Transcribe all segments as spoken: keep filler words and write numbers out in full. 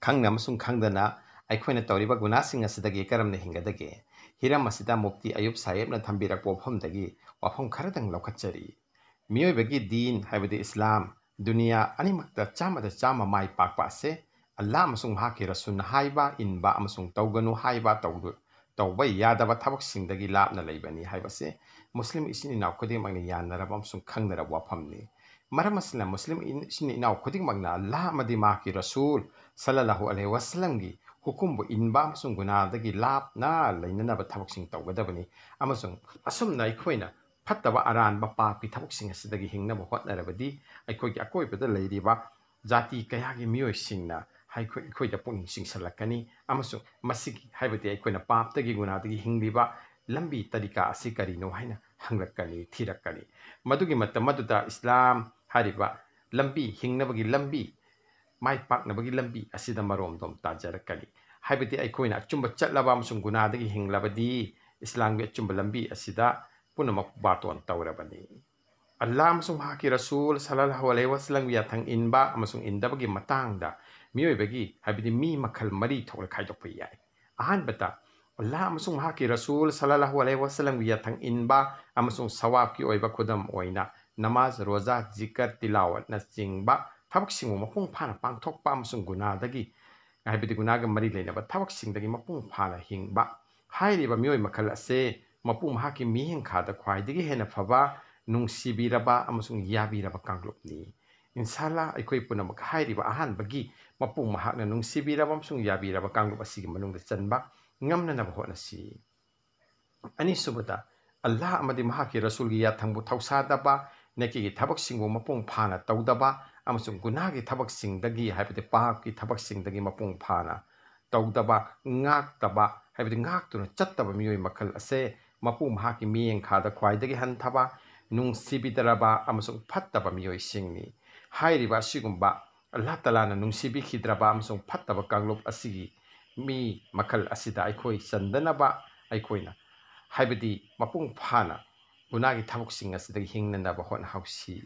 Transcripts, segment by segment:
ꯈꯪꯅ ꯑꯃꯁꯨꯡ ꯈꯪꯗꯅ ꯑꯩꯈꯣꯏꯅ ꯇꯧꯔꯤꯕ ꯒꯨꯅꯥꯁꯤꯡ ꯑꯁꯤꯗꯒꯤ ꯀꯔꯝꯅ ꯍꯤꯡꯒꯗꯒꯦ? ꯍꯤꯔꯝ ꯑꯁꯤꯗ ꯃꯨꯐꯇꯤ ꯑꯌꯨꯕ ꯁꯥꯍꯦꯕꯅ ꯊꯝꯕꯤꯔꯛꯄ ꯋꯥꯐꯝꯗꯒꯤ ꯋꯥꯐꯝ ꯈꯔꯗꯪ ꯂꯧꯈꯠꯆꯔꯤ꯫ ꯃꯤꯑꯣꯏꯕꯒꯤ ꯗꯤꯟ, ꯍꯥꯏꯕꯗꯤ ꯏꯁꯂꯥꯝ, ꯗꯨꯅꯤꯌꯥ ꯑꯅꯤꯃꯛꯇ ꯆꯥꯝꯃꯗ ꯆꯥꯝꯃ ꯃꯥꯏ ꯄꯥꯛꯄ ꯑꯁꯦ ꯑꯜꯂꯥꯍ ꯑꯃꯁꯨꯡ ꯃꯍꯥꯛꯀꯤ ꯔꯁꯨꯜꯅ ꯍꯥꯏꯕ ꯏꯟꯕ ꯑꯃꯁꯨꯡ ꯇꯧꯒꯅꯨ ꯍꯥꯏꯕ ꯇꯧꯗꯨ-, ꯇꯧꯕ ꯌꯥꯗꯕ ꯊꯕꯛꯁꯤꯡꯗꯒꯤ ꯂꯥꯞꯅ ꯂꯩꯕꯅꯤ ꯍꯥꯏꯕꯁꯦ ꯃꯨꯁꯂꯤꯝ ꯏꯆꯤꯟ ꯏꯅꯥꯎ ꯈꯨꯗꯤꯡꯃꯛꯅ ꯌꯥꯅꯔꯕ ꯑꯃꯁꯨꯡ ꯈꯪꯅꯔꯕ ꯋꯥꯐꯝꯅꯤ꯫ ꯃꯔꯝ ꯑꯁꯤꯅ ꯃꯨꯁꯂꯤꯝ ꯏꯟ-, ꯏꯆꯤꯟ ꯏꯅꯥꯎ ꯈꯨꯗꯤꯡꯃꯛꯅ ꯑꯜꯂꯥꯍ ꯑꯃꯗꯤ ꯃꯍꯥꯛꯀꯤ ꯔꯁꯨꯜ ꯁꯜꯂꯜꯂꯥꯍꯨ ꯑꯂꯩꯍꯤ ꯋꯥꯁꯂꯝꯒꯤ ꯍꯨꯀꯨꯝꯕꯨ ꯏꯟꯕ ꯑꯃꯁꯨꯡ ꯒꯨꯅꯥꯗꯒꯤ ꯂꯥꯞꯅ ꯂꯩꯅꯅꯕ ꯊꯕꯛꯁꯤꯡ ꯇꯧꯒꯗꯕꯅꯤ꯫ ꯑꯃꯁꯨꯡ ꯑꯁꯨꯝꯅ ꯑꯩꯈꯣꯏꯅ ꯐꯠꯇꯕ ꯑꯔꯥꯟꯕ ꯄꯥꯞꯀꯤ ꯊꯕꯛꯁꯤꯡ ꯑꯁꯤꯗꯒꯤ ꯍꯤꯡꯅꯕ ꯍꯣꯠꯅꯔꯕꯗꯤ ꯑꯩꯈꯣꯏꯒꯤ ꯑꯀꯣꯏꯕꯗ ꯂꯩꯔꯤꯕ ꯖꯥꯇꯤ ꯀꯌꯥꯒꯤ ꯃꯤꯑꯣꯏꯁꯤꯡꯅ ꯑꯩꯈꯣꯏ, ꯑꯩꯈꯣꯏꯗ ꯄꯨꯛꯅꯤꯡ ꯆꯤꯡꯁꯤꯜꯂꯛꯀꯅꯤ ꯑꯃꯁꯨꯡ ꯃꯁꯤꯒꯤ, ꯍꯥꯏꯕꯗꯤ ꯑꯩꯈꯣꯏꯅ ꯄꯥꯞꯇꯒꯤ ꯒꯨꯅꯥꯗꯒꯤ ꯍꯤꯡꯂꯤꯕ ꯂꯝꯕꯤ ꯇꯔꯤꯀꯥ ꯑꯁꯤ ꯀꯔꯤꯅꯣ ꯍꯥꯏꯅ ꯍꯪꯂꯛꯀꯅꯤ, ꯊꯤꯔꯛꯀꯅꯤ꯫ ꯃꯗꯨꯒꯤ ꯃꯇꯝ ꯑꯗꯨꯗ ꯏꯁꯂꯥꯝ ꯍꯥꯏꯔꯤꯕ ꯂꯝꯕꯤ, ꯍꯤꯡꯅꯕꯒꯤ ꯂꯝꯕꯤ, ꯃꯥꯏ ꯄꯥꯛꯅꯕꯒꯤ ꯂꯝꯕꯤ ꯑꯁꯤꯗ ꯃꯔꯣꯝꯗꯣꯝ ꯇꯥꯖꯔꯛꯀꯅꯤ꯫ ꯍꯥꯏꯕꯗꯤ ꯑꯩꯈꯣꯏꯅ ꯑꯆꯨꯝꯕ ꯆꯠꯂꯕ ꯑꯃꯁꯨꯡ ꯒꯨꯅꯥꯗꯒꯤ ꯍꯤꯡꯂꯕꯗꯤ ꯏꯁꯂꯥꯝꯒꯤ ꯑꯆꯨꯝꯕ ꯂꯝꯕꯤ ꯑꯁꯤꯗ ꯄꯨꯝꯅꯃꯛ ꯕꯥꯇꯣꯟ ꯇꯧꯔꯕꯅꯤ꯫ ꯑꯜꯂꯥꯍ ꯑꯃꯁꯨꯡ ꯃꯍꯥꯛꯀꯤ ꯔꯁꯨꯜ ꯁꯜꯂꯜꯂꯥꯍꯨ ꯑꯂꯩꯍꯤ ꯋꯥꯁꯂꯝꯒꯤ ꯌꯥꯊꯪ ꯏꯟꯕ ꯑꯃꯁꯨꯡ ꯏꯟꯗꯕꯒꯤ ꯃꯇꯥꯡꯗ ꯃꯤꯑꯣꯏꯕꯒꯤ, ꯍꯥꯏꯕꯗꯤ ꯃꯤ ꯃꯈꯜ ꯃꯔꯤ ꯊꯣꯛꯅ ꯈꯥꯏꯗꯣꯛꯄ ꯌꯥꯏ꯫ ꯑꯍꯥꯟꯕꯗ, ꯑꯜꯂꯥꯍ ꯑꯃꯁꯨꯡ ꯃꯍꯥꯛꯀꯤ ꯔꯁꯨꯜ ꯁꯜꯂꯜꯂꯥꯍꯨ ꯑꯂꯩꯍꯤ ꯋꯥꯁꯂꯝꯒꯤ ꯌꯥꯊꯪ ꯏꯟꯕ ꯑꯃꯁꯨꯡ ꯁꯋꯥꯕꯀꯤ ꯑꯣꯏꯕ, ꯈꯨꯗꯝ ꯑꯣꯏꯅ ꯅꯃꯥꯖ, ꯔꯣꯖꯥ, ꯖꯤꯀꯔ, ꯇꯤꯂꯥꯋꯠꯅꯆꯤꯡꯕ ꯊꯕꯛꯁꯤꯡꯕꯨ ꯃꯄꯨꯡ ꯐꯥꯅ ꯄꯥꯡꯊꯣꯛꯄ ꯑꯃꯁꯨꯡ ꯒꯨꯅꯥꯗꯒꯤ, ꯍꯥꯏꯕꯗꯤ ꯒꯨꯅꯥꯒ ꯃꯔꯤ ꯂꯩꯅꯕ ꯊꯕꯛꯁꯤꯡꯗꯒꯤ ꯃꯄꯨꯡ ꯐꯥꯅ ꯍꯤꯡꯕ꯫ ꯍꯥꯏꯔꯤꯕ ꯃꯤꯑꯣꯏ ꯃꯈꯜ ꯑꯁꯦ ꯃꯄꯨ ꯃꯍꯥꯛꯀꯤ ꯃꯤꯠꯌꯦꯡꯈꯥꯗ ꯈ꯭ꯋꯥꯏꯗꯒꯤ ꯍꯦꯟꯅ ꯐꯕ, ꯅꯨꯡꯁꯤꯕꯤꯔꯕ ꯑꯃꯁꯨꯡ ꯌꯥꯕꯤꯔꯕ ꯀꯥꯡꯂꯨꯞꯅꯤ꯫ ꯏꯟꯁꯥ ꯑꯜꯂꯥꯍ, ꯑꯩꯈꯣꯏ ꯄꯨꯝꯅꯃꯛ ꯍꯥꯏꯔꯤꯕ ꯑꯍꯥꯟꯕꯒꯤ ꯃꯄꯨ ꯃꯍꯥꯛꯅ ꯅꯨꯡꯁꯤꯕꯤꯔꯕ ꯑꯃꯁꯨꯡ ꯌꯥꯕꯤꯔꯕ ꯀꯥꯡꯂꯨꯞ ꯑꯁꯤꯒꯤ ꯃꯅꯨꯡꯗ ꯆꯟꯕ ꯉꯝꯅꯅꯕ ꯍꯣꯠꯅꯁꯤ꯫ ꯑꯅꯤꯁꯨꯕꯗ, ꯑꯜꯂꯥꯍ ꯑꯃꯗꯤ ꯃꯍꯥꯛꯀꯤ ꯔꯁꯨꯜꯒꯤ ꯌꯥꯊꯪꯕꯨ ꯊꯧꯁꯥꯗꯕ, ꯅꯦꯀꯤꯒꯤ ꯊꯕꯛꯁꯤꯡꯕꯨ ꯃꯄꯨꯡ ꯐꯥꯅ ꯇꯧꯗꯕ ꯑꯃꯁꯨꯡ ꯒꯨꯅꯥꯒꯤ ꯊꯕꯛꯁꯤꯡꯗꯒꯤ, ꯍꯥꯏꯕꯗꯤ ꯄꯥꯞꯀꯤ ꯊꯕꯛꯁꯤꯡꯗꯒꯤ ꯃꯄꯨꯡ ꯐꯥꯅ ꯇꯧꯗꯕ, ꯉꯥꯛꯇꯕ, ꯍꯥꯏꯕꯗꯤ ꯉꯥꯛꯇꯨꯅ ꯆꯠꯇꯕ ꯃꯤꯑꯣꯏ ꯃꯈꯜ ꯑꯁꯦ ꯃꯄꯨ ꯃꯍꯥꯛꯀꯤ ꯃꯤꯠꯌꯦꯡꯈꯥꯗ ꯈ꯭ꯋꯥꯏꯗꯒꯤ ꯍꯟꯊꯕ, ꯅꯨꯡꯁꯤꯕꯤꯗ꯭ꯔꯕ ꯑꯃꯁꯨꯡ ꯐꯠꯇꯕ ꯃꯤꯑꯣꯏꯁꯤꯡꯅꯤ꯫ ꯍꯥꯏꯔꯤꯕ ꯑꯁꯤꯒꯨꯝꯕ ꯑꯜꯂꯥꯍ ꯇꯥꯂꯥꯅ ꯅꯨꯡꯁꯤꯕꯤꯈꯤꯗ꯭ꯔꯕ ꯑꯃꯁꯨꯡ ꯐꯠꯇꯕ ꯀꯥꯡꯂꯨꯞ ꯑꯁꯤꯒꯤ ꯃꯤ ꯃꯈꯜ ꯑꯁꯤꯗ ꯑꯩꯈꯣꯏ ꯆꯟꯗꯅꯕ ꯑꯩꯈꯣꯏꯅ, ꯍꯥꯏꯕꯗꯤ ꯃꯄꯨꯡ ꯐꯥꯅ ꯒꯨꯅꯥꯒꯤ ꯊꯕꯛꯁꯤꯡ ꯑꯁꯤꯗꯒꯤ ꯍꯤꯡꯅꯅꯕ ꯍꯣꯠꯅꯍꯧꯁꯤ꯫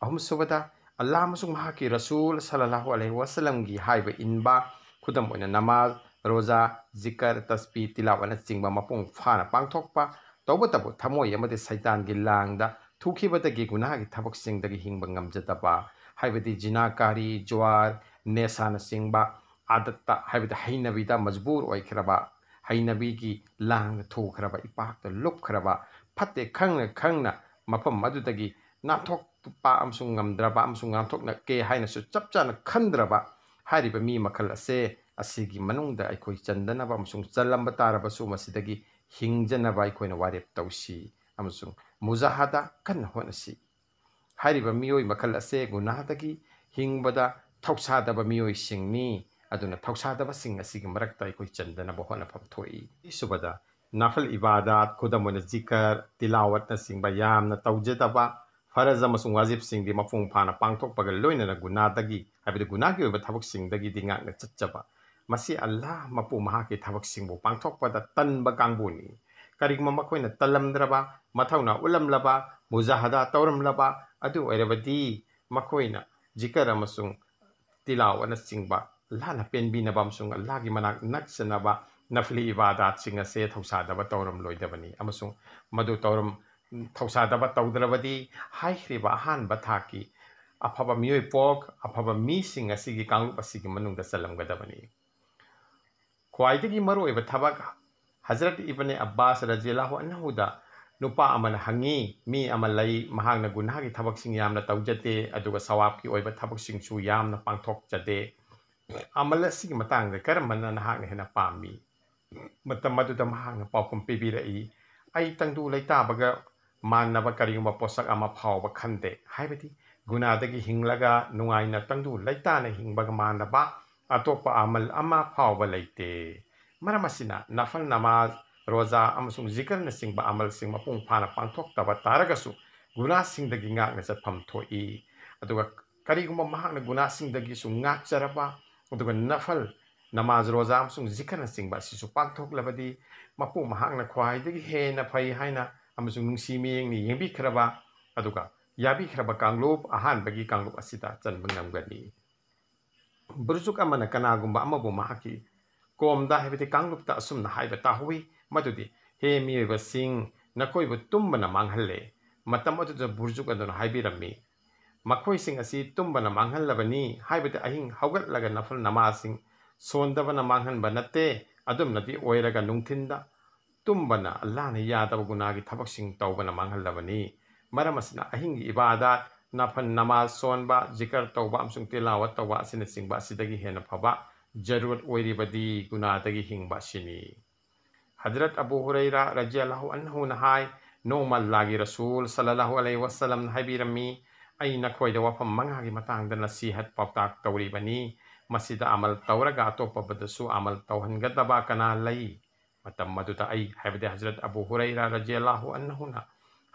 ꯑꯍꯨꯝꯁꯨꯕꯗ, ꯑꯜꯂꯥꯍ ꯑꯃꯁꯨꯡ ꯃꯍꯥꯛꯀꯤ ꯔꯁꯨꯜ ꯁꯜꯂꯜꯂꯥꯍꯨ ꯑꯂꯩꯍꯤ ꯋꯥꯁꯜꯂꯝꯒꯤ ꯍꯥꯏꯕ ꯏꯟꯕ, ꯈꯨꯗꯝ ꯑꯣꯏꯅ ꯅꯃꯥꯖ, ꯔꯣꯖꯥ, ꯖꯤꯀꯔ, ꯇꯁꯕꯤ, ꯇꯤꯂꯥꯋꯠꯅꯆꯤꯡꯕ ꯃꯄꯨꯡ ꯐꯥꯅ ꯄꯥꯡꯊꯣꯛꯄ, ꯇꯧꯕꯇꯕꯨ ꯊꯃꯣꯏ ꯑꯃꯗꯤ ꯁꯩꯇꯥꯟꯒꯤ ꯂꯥꯡꯗ ꯊꯨꯈꯤꯕꯗꯒꯤ ꯒꯨꯅꯥꯍꯒꯤ ꯊꯕꯛꯁꯤꯡꯗꯒꯤ ꯍꯤꯡꯕ ꯉꯝꯖꯗꯕ, ꯍꯥꯏꯕꯗꯤ ꯖꯤꯅꯥꯀꯥꯔꯤ, ꯖꯨꯋꯥꯔ, ꯅꯦꯁꯥꯅꯆꯤꯡꯕ ꯑꯥꯗꯠꯇ, ꯍꯥꯏꯕꯗꯤ ꯍꯩꯅꯕꯤꯗ ꯃꯖꯕꯨꯔ ꯑꯣꯏꯈ꯭ꯔꯕ, ꯍꯩꯅꯕꯤꯒꯤ ꯂꯥꯡꯗ ꯊꯨꯈ꯭ꯔꯕ, ꯏꯄꯥꯛꯇ ꯂꯨꯞꯈ꯭ꯔꯕ, ꯐꯠꯇꯦ ꯈꯪꯅ ꯈꯪꯅ ꯃꯐꯝ ꯑꯗꯨꯗꯒꯤ ꯅꯥꯟꯊꯣꯛꯄ ꯑꯃꯁꯨꯡ ꯉꯝꯗ꯭ꯔꯕ ꯑꯃꯁꯨꯡ ꯅꯥꯟꯊꯣꯛꯅꯀꯦ ꯍꯥꯏꯅꯁꯨ ꯆꯞ ꯆꯥꯅ ꯈꯟꯗ꯭ꯔꯕ ꯍꯥꯏꯔꯤꯕ ꯃꯤ ꯃꯈꯜ ꯑꯁꯦ, ꯑꯁꯤꯒꯤ ꯃꯅꯨꯡꯗ ꯑꯩꯈꯣꯏ ꯆꯟꯗꯅꯕ ꯑꯃꯁꯨꯡ ꯆꯜꯂꯝꯕ ꯇꯥꯔꯕꯁꯨ ꯃꯁꯤꯗꯒꯤ ꯍꯤꯡꯖꯅꯕ ꯑꯩꯈꯣꯏꯅ ꯋꯥꯔꯦꯞ ꯇꯧꯁꯤ ꯑꯃꯁꯨꯡ ꯃꯨꯖꯥꯍꯗꯥ ꯀꯟꯅ ꯍꯣꯠꯅꯁꯤ꯫ ꯍꯥꯏꯔꯤꯕ ꯃꯤꯑꯣꯏ ꯃꯈꯜ ꯑꯁꯦ ꯒꯨꯅꯥꯍꯗꯒꯤ ꯍꯤꯡꯕꯗ ꯊꯧꯁꯥꯗꯕ ꯃꯤꯑꯣꯏꯁꯤꯡꯅꯤ꯫ ꯑꯗꯨꯅ ꯊꯧꯁꯥꯗꯕꯁꯤꯡ ꯑꯁꯤꯒꯤ ꯃꯔꯛꯇ ꯑꯩꯈꯣꯏ ꯆꯟꯗꯅꯕ ꯍꯣꯠꯅꯐꯝ ꯊꯣꯛꯏ꯫ ꯑꯅꯤꯁꯨꯕꯗ, ꯅꯐꯜ ꯏꯕꯥꯗꯥꯠ, ꯈꯨꯗꯝ ꯑꯣꯏꯅ ꯖꯤꯀꯔ, ꯇꯤꯂꯥꯋꯠꯅꯆꯤꯡꯕ ꯌꯥꯝꯅ ꯇꯧꯖꯗꯕ, ꯐꯔꯖ ꯑꯃꯁꯨꯡ ꯋꯥꯖꯤꯕꯁꯤꯡꯗꯤ ꯃꯄꯨꯡ ꯐꯥꯅ ꯄꯥꯡꯊꯣꯛꯄꯒ ꯂꯣꯏꯅꯅ ꯒꯨꯅꯥꯗꯒꯤ, ꯍꯥꯏꯕꯗꯤ ꯒꯨꯅꯥꯒꯤ ꯑꯣꯏꯕ ꯊꯕꯛꯁꯤꯡꯗꯒꯤꯗꯤ ꯉꯥꯛꯅ ꯆꯠꯆꯕ꯫ ꯃꯁꯤ ꯑꯜꯂꯥꯍ ꯃꯄꯨ ꯃꯍꯥꯛꯀꯤ ꯊꯕꯛꯁꯤꯡꯕꯨ ꯄꯥꯡꯊꯣꯛꯄꯗ ꯇꯟꯕ ꯀꯥꯡꯕꯨꯅꯤ꯫ ꯀꯔꯤꯒꯨꯝꯕ ꯃꯈꯣꯏꯅ ꯇꯜꯂꯝꯗ꯭ꯔꯕ, ꯃꯊꯧꯅꯥ ꯎꯠꯂꯝꯂꯕ, ꯃꯨꯖꯥꯍꯗꯥ ꯇꯧꯔꯝꯂꯕ ꯑꯗꯨ ꯑꯣꯏꯔꯕꯗꯤ, ꯃꯈꯣꯏꯅ ꯖꯤꯀꯔ ꯑꯃꯁꯨꯡ ꯇꯤꯂꯥꯋꯠꯅꯆꯤꯡꯕ ꯑꯜꯂꯥꯍꯅ ꯄꯦꯟꯕꯤꯅꯕ ꯑꯃꯁꯨꯡ ꯑꯜꯂꯥꯍꯒꯤ ꯃꯅꯥꯛ ꯅꯛꯆꯅꯕ ꯅꯐꯂꯤ ꯏꯕꯥꯗꯥꯠꯁꯤꯡ ꯑꯁꯦ ꯊꯧꯁꯥꯗꯕ ꯇꯧꯔꯝꯂꯣꯏꯗꯕꯅꯤ꯫ ꯑꯃꯁꯨꯡ ꯃꯗꯨ ꯇꯧꯔꯝ-, ꯊꯧꯁꯥꯗꯕ ꯇꯧꯗ꯭ꯔꯕꯗꯤ, ꯍꯥꯏꯈ꯭ꯔꯤꯕ ꯑꯍꯥꯟꯕ ꯊꯥꯛꯀꯤ ꯑꯐꯕ ꯃꯤꯑꯣꯏ ꯄꯣꯛ, ꯑꯐꯕ ꯃꯤꯁꯤꯡ ꯑꯁꯤꯒꯤ ꯀꯥꯡꯂꯨꯞ ꯑꯁꯤꯒꯤ ꯃꯅꯨꯡꯗ ꯆꯜꯂꯝꯒꯗꯕꯅꯤ꯫ ꯈ꯭ꯋꯥꯏꯗꯒꯤ ꯃꯔꯨꯑꯣꯏꯕ ꯊꯕꯛ, ꯍꯖꯔꯠ ꯏꯕꯅꯦ ꯑꯕꯥꯁ ꯔꯖꯤꯌꯜꯂꯥꯍꯨ ꯑꯟꯍꯨꯗ ꯅꯨꯄꯥ ꯑꯃꯅ ꯍꯪꯉꯤ, ꯃꯤ ꯑꯃ ꯂꯩ, ꯃꯍꯥꯛꯅ ꯒꯨꯅꯥꯍꯒꯤ ꯊꯕꯛꯁꯤꯡ ꯌꯥꯝꯅ ꯇꯧꯖꯗꯦ, ꯑꯗꯨꯒ ꯁꯋꯥꯕꯀꯤ ꯑꯣꯏꯕ ꯊꯕꯛꯁꯤꯡꯁꯨ ꯌꯥꯝꯅ ꯄꯥꯡꯊꯣꯛꯆꯗꯦ꯫ ꯑꯃꯜ ꯑꯁꯤꯒꯤ ꯃꯇꯥꯡꯗ ꯀꯔꯝꯕꯅ ꯅꯍꯥꯛꯅ ꯍꯦꯟꯅ ꯄꯥꯝꯃꯤ? ꯃꯇꯝ ꯑꯗꯨꯗ ꯃꯍꯥꯛꯅ ꯄꯥꯎꯈꯨꯝ ꯄꯤꯕꯤꯔꯛꯏ, "ꯑꯩ ꯇꯪꯗꯨ ꯂꯩꯇꯥꯕꯒ ꯃꯥꯟꯅꯕ ꯀꯔꯤꯒꯨꯝꯕ ꯄꯣꯠꯁꯛ ꯑꯃ ꯐꯥꯎꯕ ꯈꯟꯗꯦ", ꯍꯥꯏꯕꯗꯤ ꯒꯨꯅꯥꯗꯒꯤ ꯍꯤꯡꯂꯒ ꯅꯨꯡꯉꯥꯏꯅ ꯇꯪꯗꯨ ꯂꯩꯇꯥꯅ ꯍꯤꯡꯕꯒ ꯃꯥꯟꯅꯕ ꯑꯇꯣꯞꯄ ꯑꯃꯜ ꯑꯃ ꯐꯥꯎꯕ ꯂꯩꯇꯦ꯫ ꯃꯔꯝ ꯑꯁꯤꯅ, ꯅꯐꯜ ꯅꯃꯥꯖ, ꯔꯣꯖꯥ ꯑꯃꯁꯨꯡ ꯖꯤꯀꯔꯅꯆꯤꯡꯕ ꯑꯃꯜꯁꯤꯡ ꯃꯄꯨꯡ ꯐꯥꯅ ꯄꯥꯡꯊꯣꯛꯇꯕ ꯇꯥꯔꯒꯁꯨ, ꯒꯨꯅꯥꯁꯤꯡꯗꯒꯤ ꯉꯥꯛꯅ ꯆꯠꯐꯝ ꯊꯣꯛꯏ꯫ ꯑꯗꯨꯒ ꯀꯔꯤꯒꯨꯝꯕ ꯃꯍꯥꯛꯅ ꯒꯨꯅꯥꯁꯤꯡꯗꯒꯤꯁꯨ ꯉꯥꯛꯆꯔꯕ, ꯑꯗꯨꯒ ꯅꯐꯜ ꯅꯃꯥꯖ, ꯔꯣꯖꯥ ꯑꯃꯁꯨꯡ ꯖꯤꯀꯔꯅꯆꯤꯡꯕ ꯑꯁꯤꯁꯨ ꯄꯥꯡꯊꯣꯛꯂꯕꯗꯤ, ꯃꯄꯨ ꯃꯍꯥꯛꯅ ꯈ꯭ꯋꯥꯏꯗꯒꯤ ꯍꯦꯟꯅ ꯐꯩ ꯍꯥꯏꯅ ꯑꯃꯁꯨꯡ ꯅꯨꯡꯁꯤ ꯃꯤꯠꯌꯦꯡꯅ ꯌꯦꯡꯕꯤꯈ꯭ꯔꯕ, ꯑꯗꯨꯒ ꯌꯥꯕꯤꯈ꯭ꯔꯕ ꯀꯥꯡꯂꯨꯞ, ꯑꯍꯥꯟꯕꯒꯤ ꯀꯥꯡꯂꯨꯞ ꯑꯁꯤꯗ ꯆꯟꯕ ꯉꯝꯒꯅꯤ꯫ ꯕꯨꯔꯖꯨꯛ ꯑꯃꯅ ꯀꯅꯥꯒꯨꯝꯕ ꯑꯃꯕꯨ ꯃꯍꯥꯛꯀꯤ ꯀꯣꯝꯗ, ꯍꯥꯏꯕꯗꯤ ꯀꯥꯡꯂꯨꯞꯇ ꯑꯁꯨꯝꯅ ꯍꯥꯏꯕ ꯇꯥꯍꯧꯏ, ꯃꯗꯨꯗꯤ, "ꯍꯦ ꯃꯤꯑꯣꯏꯕꯁꯤꯡ, ꯅꯈꯣꯏꯕꯨ ꯇꯨꯝꯕꯅ ꯃꯥꯡꯍꯜꯂꯦ"꯫ ꯃꯇꯝ ꯑꯗꯨꯗ ꯕꯨꯔꯖꯨꯛ ꯑꯗꯨꯅ ꯍꯥꯏꯕꯤꯔꯝꯃꯤ, "ꯃꯈꯣꯏꯁꯤꯡ ꯑꯁꯤ ꯇꯨꯝꯕꯅ ꯃꯥꯡꯍꯜꯂꯕꯅꯤ, ꯍꯥꯏꯕꯗꯤ ꯑꯍꯤꯡ ꯍꯧꯒꯠꯂꯒ ꯅꯐꯜ ꯅꯃꯥꯖꯁꯤꯡ ꯁꯣꯟꯗꯕꯅ ꯃꯥꯡꯍꯟꯕ ꯅꯠꯇꯦ, ꯑꯗꯨꯝꯅꯗꯤ ꯑꯣꯏꯔꯒ ꯅꯨꯡꯊꯤꯟꯗ ꯇꯨꯝꯕꯅ ꯑꯜꯂꯥꯍꯅ ꯌꯥꯗꯕ ꯒꯨꯅꯥꯒꯤ ꯊꯕꯛꯁꯤꯡ ꯇꯧꯕꯅ ꯃꯥꯡꯍꯜꯂꯕꯅꯤ꯫ ꯃꯔꯝ ꯑꯁꯤꯅ ꯑꯍꯤꯡꯒꯤ ꯏꯕꯥꯗꯥꯠ, ꯅꯐꯜ ꯅꯃꯥꯖ ꯁꯣꯟꯕ, ꯖꯤꯀꯔ ꯇꯧꯕ ꯑꯃꯁꯨꯡ ꯇꯤꯂꯥꯋꯠ ꯇꯧꯕ ꯑꯁꯤꯅꯆꯤꯡꯕ ꯑꯁꯤꯗꯒꯤ ꯍꯦꯟꯅ ꯐꯕ ꯖꯔꯨꯔꯠ ꯑꯣꯏꯔꯤꯕꯗꯤ ꯒꯨꯅꯥꯗꯒꯤ ꯍꯤꯡꯕ ꯑꯁꯤꯅꯤ"꯫ ꯍꯖꯔꯠ ꯑꯕꯨ ꯍꯨꯔꯩꯔꯥ ꯔꯖꯤꯌꯜꯂꯥꯍꯨ ꯑꯟꯍꯨꯅ ꯍꯥꯏ, ꯅꯣꯡꯃ ꯑꯜꯂꯥꯍꯒꯤ ꯔꯁꯨꯜ ꯁꯜꯂꯜꯂꯥꯍꯨ ꯑꯂꯩꯍꯤ ꯋꯁꯜꯂꯝꯅ ꯍꯥꯏꯕꯤꯔꯝꯃꯤ, "ꯑꯩ ꯅꯈꯣꯏꯗ ꯋꯥꯐꯝ ꯃꯉꯥꯒꯤ ꯃꯇꯥꯡꯗ ꯅꯁꯤꯍꯠ ꯄꯥꯎꯇꯥꯛ ꯇꯧꯔꯤꯕꯅꯤ꯫ ꯃꯁꯤꯗ ꯑꯃꯜ ꯇꯧꯔꯒ ꯑꯇꯣꯞꯄꯗꯁꯨ ꯑꯃꯜ ꯇꯧꯍꯟꯒꯗꯕ ꯀꯅꯥ ꯂꯩ?" ꯃꯇꯝ ꯑꯗꯨꯗ ꯑꯩ, ꯍꯥꯏꯕꯗꯤ ꯍꯖꯔꯠ ꯑꯕꯨ ꯍꯨꯔꯩꯔꯥ ꯔꯖꯤꯌꯜꯂꯥꯍꯨ ꯑꯟꯍꯨꯅ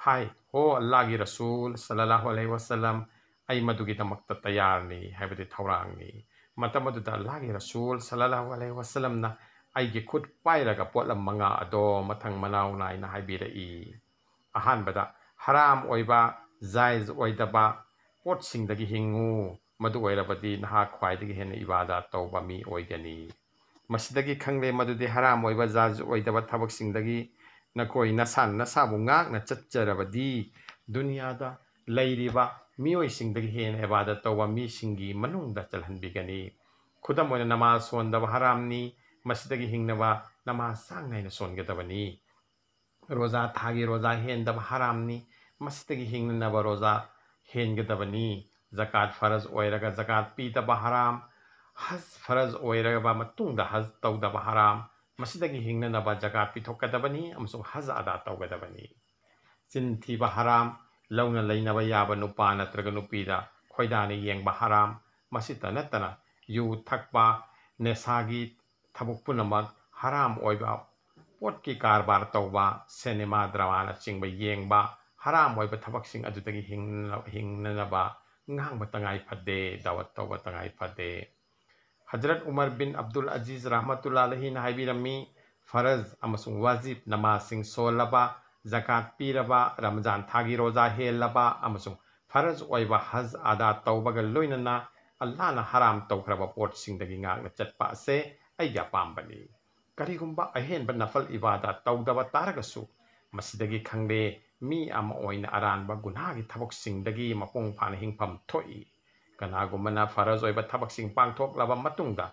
ꯍꯥꯏ, "ꯍꯣ ꯑꯜꯂꯥꯍꯒꯤ ꯔꯁꯨꯜ ꯁꯜꯂꯜꯂꯥꯍꯨ ꯑꯂꯩꯍꯤ ꯋꯁꯜꯂꯝ, ꯑꯩ ꯃꯗꯨꯒꯤꯗꯃꯛꯇ ꯇꯌꯥꯔꯅꯤ", ꯍꯥꯏꯕꯗꯤ ꯊꯧꯔꯥꯡꯅꯤ꯫ ꯃꯇꯝ ꯑꯗꯨꯗ ꯑꯜꯂꯥꯍꯒꯤ ꯔꯁꯨꯜ ꯁꯜꯂꯜꯂꯥꯍꯨ ꯑꯂꯩꯍꯤ ꯋꯁꯜꯂꯝꯅ ꯑꯩꯒꯤ ꯈꯨꯠ ꯄꯥꯏꯔꯒ ꯄꯣꯠꯂꯝ ꯃꯉꯥ ꯑꯗꯣ ꯃꯊꯪ ꯃꯅꯥꯎ ꯅꯥꯏꯅ ꯍꯥꯏꯕꯤꯔꯛꯏ꯫ ꯑꯍꯥꯟꯕꯗ, ꯍꯔꯥꯝ ꯑꯣꯏꯕ, ꯖꯥꯏꯖ ꯑꯣꯏꯗꯕ ꯄꯣꯠꯁꯤꯡꯗꯒꯤ ꯍꯤꯡꯉꯨ, ꯃꯗꯨ ꯑꯣꯏꯔꯕꯗꯤ ꯅꯍꯥꯛ ꯈ꯭ꯋꯥꯏꯗꯒꯤ ꯍꯦꯟꯅ ꯏꯕꯥꯗꯥꯠ ꯇꯧꯕ ꯃꯤ ꯑꯣꯏꯒꯅꯤ꯫ ꯃꯁꯤꯗꯒꯤ ꯈꯪꯂꯦ ꯃꯗꯨꯗꯤ ꯍꯔꯥꯝ ꯑꯣꯏꯕ, ꯖꯥꯏꯖ ꯑꯣꯏꯗꯕ ꯊꯕꯛꯁꯤꯡꯗꯒꯤ ꯅꯈꯣꯏ ꯅꯁꯥꯅ ꯅꯁꯥꯕꯨ ꯉꯥꯛꯅ ꯆꯠꯆꯔꯕꯗꯤ, ꯗꯨꯅꯤꯌꯥꯗ ꯂꯩꯔꯤꯕ ꯃꯤꯑꯣꯏꯁꯤꯡꯗꯒꯤ ꯍꯦꯟꯅ ꯏꯕꯥꯗꯠ ꯇꯧꯕ ꯃꯤꯁꯤꯡꯒꯤ ꯃꯅꯨꯡꯗ ꯆꯜꯍꯟꯕꯤꯒꯅꯤ꯫ ꯈꯨꯗꯝ ꯑꯣꯏꯅ, ꯅꯃꯥꯖ ꯁꯣꯟꯗꯕ ꯍꯔꯥꯝꯅꯤ, ꯃꯁꯤꯗꯒꯤ ꯍꯤꯡꯅꯕ ꯅꯃꯥꯖ ꯆꯥꯡ ꯅꯥꯏꯅ ꯁꯣꯟꯒꯗꯕꯅꯤ꯫ ꯔꯣꯖꯥ ꯊꯥꯒꯤ ꯔꯣꯖꯥ ꯍꯦꯟꯗꯕ ꯍꯔꯥꯝꯅꯤ, ꯃꯁꯤꯗꯒꯤ ꯍꯤꯡꯅꯅꯕ ꯔꯣꯖꯥ ꯍꯦꯟꯒꯗꯕꯅꯤ꯫ ꯖꯀꯥꯠ ꯐꯔꯖ ꯑꯣꯏꯔꯒ ꯖꯀꯥꯠ ꯄꯤꯗꯕ ꯍꯔꯥꯝ, ꯍꯖ ꯐꯔꯖ ꯑꯣꯏꯔꯕ ꯃꯇꯨꯡꯗ ꯍꯖ ꯇꯧꯗꯕ ꯍꯔꯥꯝ, ꯃꯁꯤꯗꯒꯤ ꯍꯤꯡꯅꯅꯕ ꯖꯀꯥꯠ ꯄꯤꯊꯣꯛꯀꯗꯕꯅꯤ ꯑꯃꯁꯨꯡ ꯍꯖ ꯑꯗꯥ ꯇꯧꯒꯗꯕꯅꯤ꯫ ꯆꯤꯟ ꯊꯤꯕ ꯍꯔꯥꯝ, ꯂꯧꯅ ꯂꯩꯅꯕ ꯌꯥꯕ ꯅꯨꯄꯥ ꯅꯠꯇ꯭ꯔꯒ ꯅꯨꯄꯤꯗ ꯈꯣꯏꯗꯥꯅ ꯌꯦꯡꯕ ꯍꯔꯥꯝ, ꯃꯁꯤꯇ ꯅꯠꯇꯅ ꯌꯨ ꯊꯛꯄ, ꯅꯦꯁꯥꯒꯤ ꯊꯕꯛ ꯄꯨꯝꯅꯃꯛ ꯍꯔꯥꯝ ꯑꯣꯏꯕ ꯄꯣꯠꯀꯤ ꯀꯔꯕꯥꯔ ꯇꯧꯕ, ꯁꯤꯅꯦꯃꯥ ꯗ꯭ꯔꯃꯥꯅꯆꯤꯡꯕ ꯌꯦꯡꯕ, ꯍꯔꯥꯝ ꯑꯣꯏꯕ ꯊꯕꯛꯁꯤꯡ ꯑꯗꯨꯗꯒꯤ ꯍꯤꯡꯅ-, ꯍꯤꯡꯅꯅꯕ ꯉꯥꯡꯕ ꯇꯉꯥꯏ ꯐꯗꯦ, ꯗꯥꯋꯠ ꯇꯧꯕ ꯇꯉꯥꯏ ꯐꯗꯦ꯫ ꯍꯖꯔꯠ ꯎꯃꯔ ꯕꯤꯟ ꯑꯕꯗꯨꯜ ꯑꯖꯤꯖ ꯔꯍꯃꯇꯨꯜꯂꯥ ꯑꯂꯩꯍꯤꯅ ꯍꯥꯏꯕꯤꯔꯝꯃꯤ, ꯐꯔꯖ ꯑꯃꯁꯨꯡ ꯋꯥꯖꯤꯕ ꯅꯃꯥꯖꯁꯤꯡ ꯁꯣꯜꯂꯕ, ꯖꯀꯥꯠ ꯄꯤꯔꯕ, ꯔꯃꯖꯥꯟ ꯊꯥꯒꯤ ꯔꯣꯖꯥ ꯍꯦꯜꯂꯕ ꯑꯃꯁꯨꯡ ꯐꯔꯖ ꯑꯣꯏꯕ ꯍꯖ ꯑꯗꯥ ꯇꯧꯕꯒ ꯂꯣꯏꯅꯅ ꯑꯜꯂꯥꯍꯅ ꯍꯔꯥꯝ ꯇꯧꯈ꯭ꯔꯕ ꯄꯣꯠꯁꯤꯡꯗꯒꯤ ꯉꯥꯛꯅ ꯆꯠꯄ ꯑꯁꯦ ꯑꯩꯒꯤ ꯑꯄꯥꯝꯕꯅꯤ꯫ ꯀꯔꯤꯒꯨꯝꯕ ꯑꯍꯦꯟꯕ ꯅꯐꯜ ꯏꯕꯥꯗꯥꯠ ꯇꯧꯗꯕ ꯇꯥꯔꯒꯁꯨ, ꯃꯁꯤꯗꯒꯤ ꯈꯪꯂꯦ, ꯃꯤ ꯑꯃ ꯑꯣꯏꯅ ꯑꯔꯥꯟꯕ ꯒꯨꯅꯥꯒꯤ ꯊꯕꯛꯁꯤꯡꯗꯒꯤ ꯃꯄꯨꯡ ꯐꯥꯅ ꯍꯤꯡꯐꯝ ꯊꯣꯛꯏ꯫ ꯀꯅꯥꯒꯨꯝꯕꯅ ꯐꯔꯖ ꯑꯣꯏꯕ ꯊꯕꯛꯁꯤꯡ ꯄꯥꯡꯊꯣꯛꯂꯕ ꯃꯇꯨꯡꯗ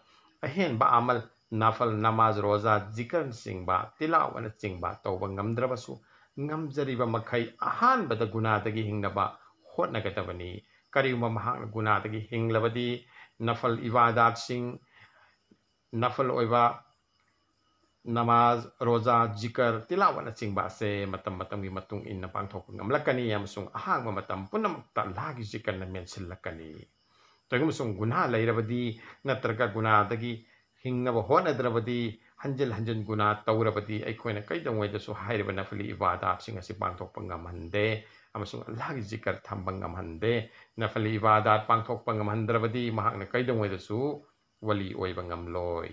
ꯑꯍꯦꯟꯕ ꯑꯃꯜ, ꯅꯐꯜ ꯅꯃꯥꯖ, ꯔꯣꯖꯥ, ꯖꯤꯀꯔꯅꯆꯤꯡꯕ, ꯇꯤꯂꯥꯋꯠꯅꯆꯤꯡꯕ ꯇꯧꯕ ꯉꯝꯗ꯭ꯔꯕꯁꯨ, ꯉꯝꯖꯔꯤꯕ ꯃꯈꯩ ꯑꯍꯥꯟꯕꯗ ꯒꯨꯅꯥꯗꯒꯤ ꯍꯤꯡꯅꯕ ꯍꯣꯠꯅꯒꯗꯕꯅꯤ꯫ ꯀꯔꯤꯒꯨꯝꯕ ꯃꯍꯥꯛꯅ ꯒꯨꯅꯥꯗꯒꯤ ꯍꯤꯡꯂꯕꯗꯤ, ꯅꯐꯜ ꯏꯕꯥꯗꯥꯠꯁꯤꯡ, ꯅꯐꯜ ꯑꯣꯏꯕ ꯅꯃꯥꯖ, ꯔꯣꯖꯥ, ꯖꯤꯀꯔ, ꯇꯤꯂꯥꯋꯠꯅꯆꯤꯡꯕ ꯑꯁꯦ ꯃꯇꯝ ꯃꯇꯝꯒꯤ ꯃꯇꯨꯡ ꯏꯟꯅ ꯄꯥꯡꯊꯣꯛꯄ ꯉꯝꯂꯛꯀꯅꯤ ꯑꯃꯁꯨꯡ ꯑꯍꯥꯡꯕ ꯃꯇꯝ ꯄꯨꯝꯅꯃꯛꯇ ꯑꯜꯂꯥꯍꯒꯤ ꯖꯤꯀꯔꯅ ꯃꯦꯟꯁꯤꯜꯂꯛꯀꯅꯤ꯫ ꯀꯔꯤꯒꯨꯝꯕ ꯁꯨꯝ ꯒꯨꯅꯥ ꯂꯩꯔꯕꯗꯤ ꯅꯠꯇ꯭ꯔꯒ ꯒꯨꯅꯥꯗꯒꯤ ꯍꯤꯡꯅꯕ ꯍꯣꯠꯅꯗ꯭ꯔꯕꯗꯤ, ꯍꯟꯖꯤꯟ ꯍꯟꯖꯤꯟ ꯒꯨꯅꯥ ꯇꯧꯔꯕꯗꯤ, ꯑꯩꯈꯣꯏꯅ ꯀꯩꯗꯧꯉꯩꯗꯁꯨ ꯍꯥꯏꯔꯤꯕ ꯅꯐꯂꯤ ꯏꯕꯥꯗꯥꯠꯁꯤꯡ ꯑꯁꯤ ꯄꯥꯡꯊꯣꯛꯄ ꯉꯝꯍꯟꯗꯦ ꯑꯃꯁꯨꯡ ꯑꯜꯂꯥꯍꯒꯤ ꯖꯤꯀꯔ ꯊꯝꯕ ꯉꯝꯍꯟꯗꯦ꯫ ꯅꯐꯂꯤ ꯏꯕꯥꯗꯥꯠ ꯄꯥꯡꯊꯣꯛꯄ ꯉꯝꯍꯟꯗ꯭ꯔꯕꯗꯤ ꯃꯍꯥꯛꯅ ꯀꯩꯗꯧꯉꯩꯗꯁꯨ ꯋꯂꯤ ꯑꯣꯏꯕ ꯉꯝꯂꯣꯏ꯫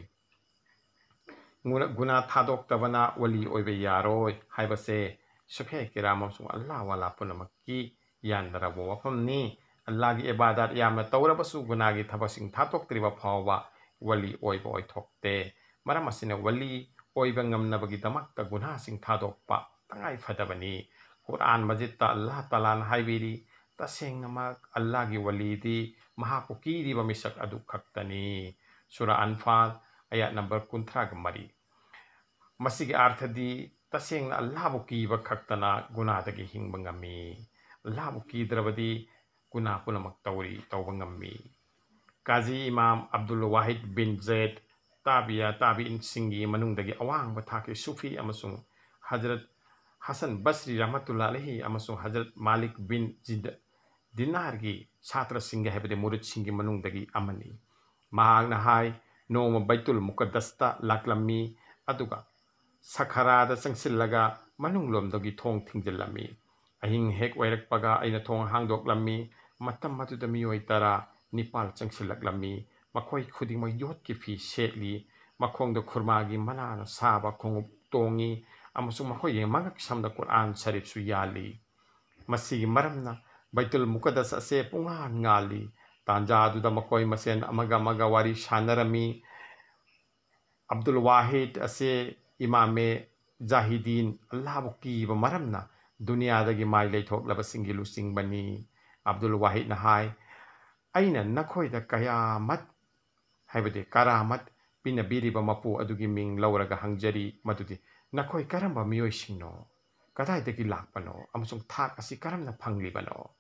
ꯒꯨꯅꯥ, ꯒꯨꯅꯥ ꯊꯥꯗꯣꯛꯇꯕꯅ ꯋꯂꯤ ꯑꯣꯏꯕ ꯌꯥꯔꯣꯏ ꯍꯥꯏꯕꯁꯦ ꯁꯨꯐꯤꯌꯥ ꯀꯤꯔꯥꯝ ꯑꯃꯁꯨꯡ ꯑꯜꯂꯥꯍ ꯋꯥꯂꯥ ꯄꯨꯝꯅꯃꯛꯀꯤ ꯌꯥꯟꯅꯔꯕ ꯋꯥꯐꯝꯅꯤ꯫ ꯑꯜꯂꯥꯍꯒꯤ ꯏꯕꯥꯗꯥꯠ ꯌꯥꯝꯅ ꯇꯧꯔꯕꯁꯨ ꯒꯨꯅꯥꯒꯤ ꯊꯕꯛꯁꯤꯡ ꯊꯥꯗꯣꯛꯇ꯭ꯔꯤꯕ ꯐꯥꯎꯕ ꯋꯂꯤ ꯑꯣꯏꯕ ꯑꯣꯏꯊꯣꯛꯇꯦ꯫ ꯃꯔꯝ ꯑꯁꯤꯅ ꯋꯂꯤ ꯑꯣꯏꯕ ꯉꯝꯅꯕꯒꯤꯗꯃꯛꯇ ꯒꯨꯅꯥꯁꯤꯡ ꯊꯥꯗꯣꯛꯄ ꯇꯉꯥꯏ ꯐꯗꯕꯅꯤ꯫ ꯀꯨꯔꯥꯟ ꯃꯖꯤꯗꯇ ꯑꯜꯂꯥꯍ ꯇꯥꯂꯥꯅ ꯍꯥꯏꯕꯤꯔꯤ, "ꯇꯁꯦꯡꯅꯃꯛ ꯑꯜꯂꯥꯍꯒꯤ ꯋꯂꯤꯗꯤ ꯃꯍꯥꯛꯄꯨ ꯀꯤꯔꯤꯕ ꯃꯤꯁꯛ ꯑꯗꯨ ꯈꯛꯇꯅꯤ"꯫ ꯁꯨꯔꯥ ꯑꯟꯐꯥꯜ, ꯑꯌꯥꯠ ꯅꯝꯕꯔ ꯀꯨꯟꯊ꯭ꯔꯥꯒ ꯃꯔꯤ꯫ ꯃꯁꯤꯒꯤ ꯑꯥꯔꯊꯗꯤ ꯇꯁꯦꯡꯅ ꯑꯜꯂꯥꯍꯕꯨ ꯀꯤꯕ ꯈꯛꯇꯅ ꯒꯨꯅꯥꯗꯒꯤ ꯍꯤꯡꯕ ꯉꯝꯃꯤ꯫ ꯑꯜꯂꯥꯍꯕꯨ ꯀꯤꯗ꯭ꯔꯕꯗꯤ ꯒꯨꯅꯥ ꯄꯨꯝꯅꯃꯛ ꯇꯧꯔꯤ, ꯇꯧꯕ ꯉꯝꯃꯤ꯫ ꯀꯥꯖꯤ ꯏꯃꯥꯝ ꯑꯕꯗꯨꯜ ꯋꯥꯍꯤꯗ ꯕꯤꯟ ꯖꯦꯗ, ꯇꯥꯕꯤꯌꯥ ꯇꯥꯕꯤꯏꯟꯁꯤꯡꯒꯤ ꯃꯅꯨꯡꯗꯒꯤ ꯑꯋꯥꯡꯕ ꯊꯥꯛꯀꯤ ꯁꯨꯐꯤ ꯑꯃꯁꯨꯡ ꯍꯖꯔꯠ ꯍꯁꯟ ꯕꯁꯔꯤ ꯔꯍꯃꯇꯨꯜꯂꯥ ꯑꯂꯩꯍꯤ ꯑꯃꯁꯨꯡ ꯍꯖꯔꯠ ꯃꯥꯂꯤꯛ ꯕꯤꯟ ꯖꯤꯗ, ꯗꯤꯅꯥꯔꯒꯤ ꯁꯥꯇ꯭ꯔꯁꯤꯡꯒꯤ, ꯍꯥꯏꯕꯗꯤ ꯃꯨꯔꯤꯗꯁꯤꯡꯒꯤ ꯃꯅꯨꯡꯗꯒꯤ ꯑꯃꯅꯤ꯫ ꯃꯍꯥꯛꯅ ꯍꯥꯏ, "ꯅꯣꯡꯃ ꯕꯩꯇꯨꯜ ꯃꯨꯀꯗꯁꯇ ꯂꯥꯛꯂꯝꯃꯤ, ꯑꯗꯨꯒ ꯁꯈꯔꯥꯗ ꯆꯪꯁꯤꯜꯂꯒ ꯃꯅꯨꯡꯂꯣꯝꯗꯒꯤ ꯊꯣꯡ ꯊꯤꯡꯖꯤꯜꯂꯝꯃꯤ꯫ ꯑꯍꯤꯡ ꯍꯦꯛ ꯑꯣꯏꯔꯛꯄꯒ ꯑꯩꯅ ꯊꯣꯡ ꯍꯥꯡꯗꯣꯛꯂꯝꯃꯤ꯫ ꯃꯇꯝ ꯑꯗꯨꯗ ꯃꯤꯑꯣꯏ ꯇꯔꯥ ꯅꯤꯄꯥꯜ ꯆꯪꯁꯤꯜꯂꯛꯂꯝꯃꯤ꯫ ꯃꯈꯣꯏ ꯈꯨꯗꯤꯡꯃꯛ ꯌꯣꯠꯀꯤ ꯐꯤ ꯁꯦꯠꯂꯤ꯫ ꯃꯈꯣꯡꯗ ꯈꯨꯔꯃꯥꯒꯤ ꯃꯅꯥꯅ ꯁꯥꯕ ꯈꯣꯡꯎꯞ ꯇꯣꯡꯉꯤ꯫ ꯑꯃꯁꯨꯡ ꯃꯈꯣꯏꯒꯤ ꯃꯉꯛ ꯁꯝꯗ ꯀꯨꯔꯑꯥꯟ ꯁꯔꯤꯐꯁꯨ ꯌꯥꯜꯂꯤ꯫ ꯃꯁꯤꯒꯤ ꯃꯔꯝꯅ ꯕꯩꯇꯨꯜ ꯃꯨꯀꯗꯁ ꯑꯁꯦ ꯄꯨꯡꯉꯥꯟ ꯉꯥꯜꯂꯤ꯫ ꯇꯥꯟꯖꯥ ꯑꯗꯨꯗ ꯃꯈꯣꯏ ꯃꯁꯦꯟ ꯑꯃꯒ ꯑꯃꯒ ꯋꯥꯔꯤ ꯁꯥꯟꯅꯔꯝꯃꯤ꯫ ꯑꯕꯗꯨꯜ ꯋꯥꯍꯤꯗ ꯑꯁꯦ ꯏꯃꯥꯃꯦ ꯖꯥꯍꯤꯗꯤꯟ, ꯑꯜꯂꯥꯍꯕꯨ ꯀꯤꯕ ꯃꯔꯝꯅ ꯗꯨꯅꯤꯌꯥꯗꯒꯤ ꯃꯥꯏ ꯂꯩꯊꯣꯛꯂꯕꯁꯤꯡꯒꯤ ꯂꯨꯆꯤꯡꯕꯅꯤ꯫ ꯑꯕꯗꯨꯜ ꯋꯥꯍꯤꯗꯅ ꯍꯥꯏ, "ꯑꯩꯅ ꯅꯈꯣꯏꯗ ꯀꯌꯥꯃꯠ, ꯍꯥꯏꯕꯗꯤ ꯀꯔꯥꯃꯠ, ꯄꯤꯅꯕꯤꯔꯤꯕ ꯃꯄꯨ ꯑꯗꯨꯒꯤ ꯃꯤꯡ ꯂꯧꯔꯒ ꯍꯪꯖꯔꯤ, ꯃꯗꯨꯗꯤ ꯅꯈꯣꯏ ꯀꯔꯝꯕ ꯃꯤꯑꯣꯏꯁꯤꯡꯅꯣ? ꯀꯗꯥꯏꯗꯒꯤ ꯂꯥꯛꯄꯅꯣ? ꯑꯃꯁꯨꯡ ꯊꯥꯛ ꯑꯁꯤ ꯀꯔꯝꯅ ꯐꯪꯂꯤꯕꯅꯣ?"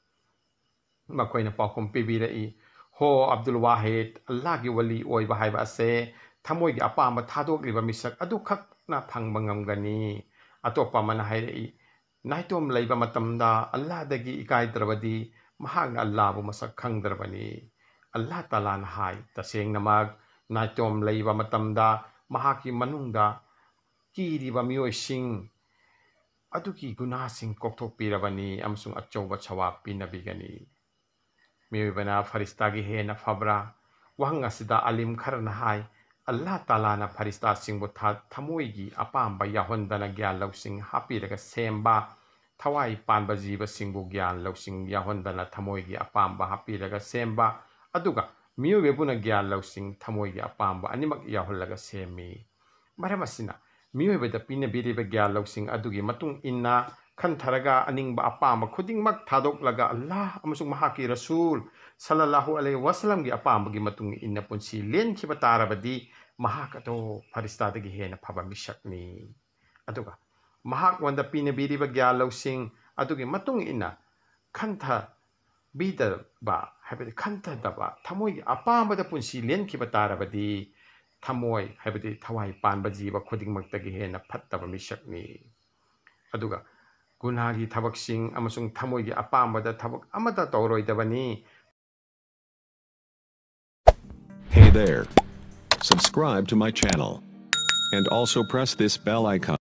ꯃꯈꯣꯏꯅ ꯄꯥꯎꯈꯨꯝ ꯄꯤꯕꯤꯔꯛꯏ, "ꯍꯣ ꯑꯕꯗꯨꯜ ꯋꯥꯍꯤꯗ, ꯑꯜꯂꯥꯍꯒꯤ ꯋꯂꯤ ꯑꯣꯏꯕ ꯍꯥꯏꯕ ꯑꯁꯦ ꯊꯃꯣꯏꯒꯤ ꯑꯄꯥꯝꯕ ꯊꯥꯗꯣꯛꯂꯤꯕ ꯃꯤꯁꯛ ꯑꯗꯨꯈꯛꯅ ꯐꯪꯕ ꯉꯝꯒꯅꯤ꯫" ꯑꯇꯣꯞꯄ ꯑꯃꯅ ꯍꯥꯏꯔꯛꯏ, "ꯅꯥꯏꯇꯣꯝ ꯂꯩꯕ ꯃꯇꯝꯗ ꯑꯜꯂꯥꯍꯗꯒꯤ ꯏꯀꯥꯏꯗ꯭ꯔꯕꯗꯤ ꯃꯍꯥꯛꯅ ꯑꯜꯂꯥꯍꯕꯨ ꯃꯁꯛ ꯈꯪꯗ꯭ꯔꯕꯅꯤ꯫" ꯑꯜꯂꯥꯍ ꯇꯥꯂꯥꯅ ꯍꯥꯏ, "ꯇꯁꯦꯡꯅꯃꯛ ꯅꯥꯏꯇꯣꯝ ꯂꯩꯕ ꯃꯇꯝꯗ ꯃꯍꯥꯛꯀꯤ ꯃꯅꯨꯡꯗ ꯀꯤꯔꯤꯕ ꯃꯤꯑꯣꯏꯁꯤꯡ ꯑꯗꯨꯒꯤ ꯒꯨꯅꯥꯁꯤꯡ ꯀꯣꯛꯊꯣꯛꯄꯤꯔꯕꯅꯤ ꯑꯃꯁꯨꯡ ꯑꯆꯧꯕ ꯁꯋꯥꯕ ꯄꯤꯅꯕꯤꯒꯅꯤ꯫" ꯃꯤꯑꯣꯏꯕꯅ ꯐꯔꯤꯁꯇꯥꯒꯤ ꯍꯦꯟꯅ ꯐꯕ꯭ꯔꯥ? ꯋꯥꯍꯪ ꯑꯁꯤꯗ ꯑꯥꯂꯤꯝ ꯈꯔꯅ ꯍꯥꯏ, ꯑꯜꯂꯥꯍ ꯇꯥꯂꯥꯅ ꯐꯔꯤꯁꯇꯥꯁꯤꯡꯕꯨ ꯊ-, ꯊꯃꯣꯏꯒꯤ ꯑꯄꯥꯝꯕ ꯌꯥꯎꯍꯟꯗꯅ ꯒ꯭ꯌꯥꯟ ꯂꯧꯁꯤꯡ ꯍꯥꯞꯄꯤꯔꯒ ꯁꯦꯝꯕ, ꯊꯋꯥꯏ ꯄꯥꯟꯕ ꯖꯤꯕꯁꯤꯡꯕꯨ ꯒ꯭ꯌꯥꯟ ꯂꯧꯁꯤꯡ ꯌꯥꯎꯍꯟꯗꯅ ꯊꯃꯣꯏꯒꯤ ꯑꯄꯥꯝꯕ ꯍꯥꯞꯄꯤꯔꯒ ꯁꯦꯝꯕ, ꯑꯗꯨꯒ ꯃꯤꯑꯣꯏꯕꯕꯨꯅ ꯒ꯭ꯌꯥꯟ ꯂꯧꯁꯤꯡ ꯊꯃꯣꯏꯒꯤ ꯑꯄꯥꯝꯕ ꯑꯅꯤꯃꯛ ꯌꯥꯎꯍꯜꯂꯒ ꯁꯦꯝꯃꯤ꯫ ꯃꯔꯝ ꯑꯁꯤꯅ, ꯃꯤꯑꯣꯏꯕꯗ ꯄꯤꯅꯕꯤꯔꯤꯕ ꯒ꯭ꯌꯥꯟ ꯂꯧꯁꯤꯡ ꯑꯗꯨꯒꯤ ꯃꯇꯨꯡ ꯏꯟꯅ ꯈꯟꯊꯔꯒ ꯑꯅꯤꯡꯕ ꯑꯄꯥꯝꯕ ꯈꯨꯗꯤꯡꯃꯛ ꯊꯥꯗꯣꯛꯂꯒ ꯑꯜꯂꯥꯍ ꯑꯃꯁꯨꯡ ꯃꯍꯥꯛꯀꯤ ꯔꯁꯨꯜ ꯁꯜꯂꯜꯂꯥꯍꯨ ꯑꯂꯩꯍꯤ ꯋꯥꯁꯂꯝꯒꯤ ꯑꯄꯥꯝꯕꯒꯤ ꯃꯇꯨꯡ ꯏꯟꯅ ꯄꯨꯟꯁꯤ ꯂꯦꯟꯈꯤꯕ ꯇꯥꯔꯕꯗꯤ ꯃꯍꯥꯛ ꯑꯗꯣ ꯐꯔꯤꯁꯇꯥꯗꯒꯤ ꯍꯦꯟꯅ ꯐꯕ ꯃꯤꯁꯛꯅꯤ꯫ ꯑꯗꯨꯒ ꯃꯍꯥꯛꯉꯣꯟꯗ ꯄꯤꯅꯕꯤꯔꯤꯕ ꯒ꯭ꯌꯥꯟ ꯂꯧꯁꯤꯡ ꯑꯗꯨꯒꯤ ꯃꯇꯨꯡ ꯏꯟꯅ ꯈꯟꯊ ꯕꯤꯗꯕ, ꯍꯥꯏꯕꯗꯤ ꯈꯟꯊꯗꯕ, ꯊꯃꯣꯏꯒꯤ ꯑꯄꯥꯝꯕꯗ ꯄꯨꯟꯁꯤ ꯂꯦꯟꯈꯤꯕ ꯇꯥꯔꯕꯗꯤ, ꯊꯃꯣꯏ, ꯍꯥꯏꯕꯗꯤ ꯊꯋꯥꯏ ꯄꯥꯟꯕ ꯖꯤꯕ ꯈꯨꯗꯤꯡꯃꯛꯇꯒꯤ ꯍꯦꯟꯅ ꯐꯠꯇꯕ ꯃꯤꯁꯛꯅꯤ꯫ ꯑꯗꯨꯒ ꯒꯨꯅꯥꯒꯤ ꯊꯕꯛꯁꯤꯡ ꯑꯃꯁꯨꯡ ꯊꯃꯣꯏꯒꯤ ꯑꯄꯥꯝꯕꯗ ꯊꯕꯛ ꯑꯃꯠꯇ ꯇꯧꯔꯣꯏꯗꯕꯅꯤ꯫ Hey there. Subscribe to my channel. And also press this bell icon.